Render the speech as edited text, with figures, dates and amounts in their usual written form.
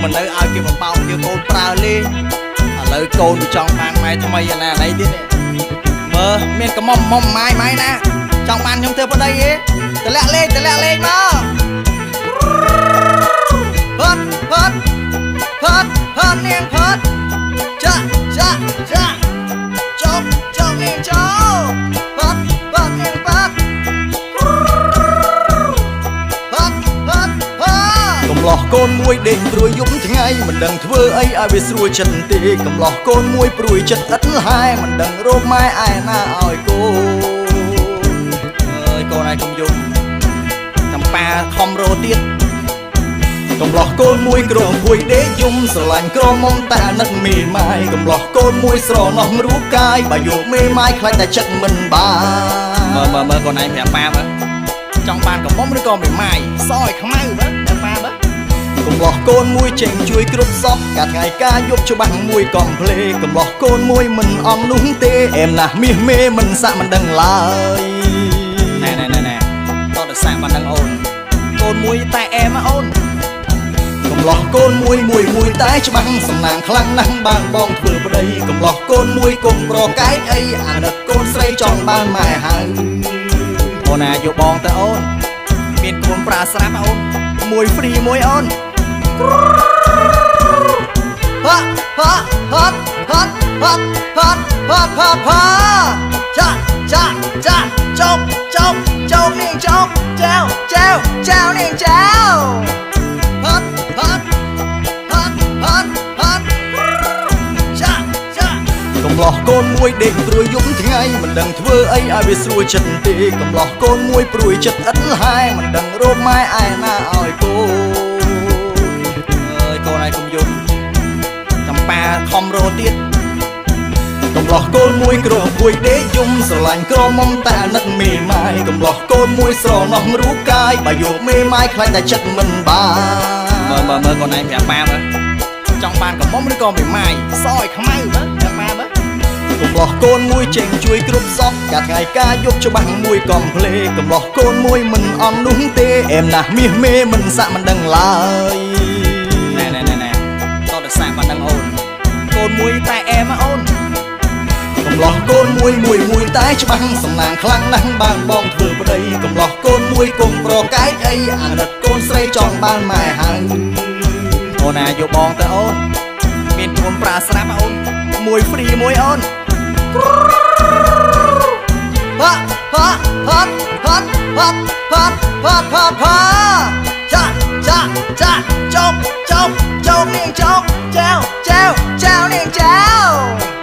មិននៅឲ្យគេមកបោកយកកូនប្រើលេងឥឡូវកូនវាចង់បានម៉ែថ្មីអាណាណីទៀតនេះមើលមានកំមុំមុំម៉ាយម៉ាយណាចង់បានខ្ញុំធ្វើប្តីទេតម្លាក់លេងតម្លាក់លេងមកផាត់ផាត់ផាត់ផាត់នាងផាត់ចាចាចាចុកចុកនាងចុកផាត់ផាត់នាងផាត់ផាត់ផាត់ផាត់ កំឡោះកូនមួយដេកព្រួយយប់ថ្ងៃមិនដឹងធ្វើអីឲ្យវាស្រួលចិត្តទេកំឡោះកូនមួយព្រួយចិត្តឥតហែមិនដឹងរកម៉ែឯណាឲ្យកូន អើយកូនឯងកុំយំចំប៉ាខំរោទៀត កំឡោះកូនមួយក្រភួយដេកយំស្រឡាញ់ក្រមុំតែអាណិតមេម៉ាយកំឡោះកូនមួយស្រណោះរូបកាយបើយកមេម៉ាយខ្លាចតែចិត្តមិនបាន មើលមើលមើលកូនឯងប្រាប់ប៉ាមើលចង់បានកំមុំឬក៏មេម៉ាយសឲ្យខ្មៅមើលប្រាប់ប៉ាមើល កំឡោះកូនមួយចេញជួយគ្រប់សពកាថ្ងៃការយប់ច្បាស់មួយកំភ្លេកំឡោះកូនមួយមិនអន់នោះទេអែមណាស់មាសមេមិនសាក់មិនដឹងឡើយ ណែណែណែណែតតសាកបានដឹងអូន កូនមួយតែអែមអូន កំឡោះកូនមួយមួយមួយតែច្បាស់សំណាងខ្លាំងណាស់បានបងធ្វើប្តីកំឡោះកូនមួយគុំប្រកែកអីអាណិតកូនស្រីចង់បានម៉ែហើយ អូនណាយកបងទៅអូន មានកូនប្រើស្រាប់អូនមួយ free មួយអូន ហាហាហាហាហាហាហាហាហា ចាចាចាចុកចុកចុកនាងចុកចែវចែវចែវនាងចែវ ហាត់ហាត់ហាត់ហាត់ហាត់ ចាចា កំឡោះកូនមួយដេកព្រួយយប់ថ្ងៃមិនដឹងធ្វើអីឲ្យវាស្រួលចិត្តទេកំឡោះកូនមួយព្រួយចិត្តឥតហែមិនដឹងរកម៉ែឯណាឲ្យកូន អើយកូនឯងកុំយំចំប៉ាខំរោទៀត កំឡោះកូនមួយក្រភួយដេកយំស្រឡាញ់ក្រមុំតែអាណិតមេម៉ាយកំឡោះកូនមួយស្រណោះរូបកាយបើយកមេម៉ាយខ្លាចតែចិត្តមិនបាន មើលមើលមើលកូនឯងប្រាប់ប៉ាមើលចង់បានកំមុំឬក៏មេម៉ាយសឲ្យខ្មៅមើលប្រាប់ប៉ាមើល កំឡោះកូនមួយចេញជួយគ្រប់សពកាថ្ងៃការយប់ច្បាស់មួយកំភ្លេកំឡោះកូនមួយមិនអន់នោះទេអែមណាស់មាសមេមិនសាក់មិនដឹងឡើយ ណែណែណែណែតតសាកបានដឹងអូន កូនមួយតែអែមអូន កំឡោះកូនមួយមួយមួយតែច្បាស់សំណាងខ្លាំងណាស់បានបងធ្វើប្តីកំឡោះកូនមួយគុំប្រកែកអីអាណិតកូនស្រីចង់បានម៉ែហើយ អូនណាយកបងទៅអូន មានកូនប្រើស្រាប់អូនមួយ free មួយអូន ហាហាហាហាហាហាហាហាហា ចាចាចាចុកចុកចុកនាងចុកចែវចែវចែវនាងចែវ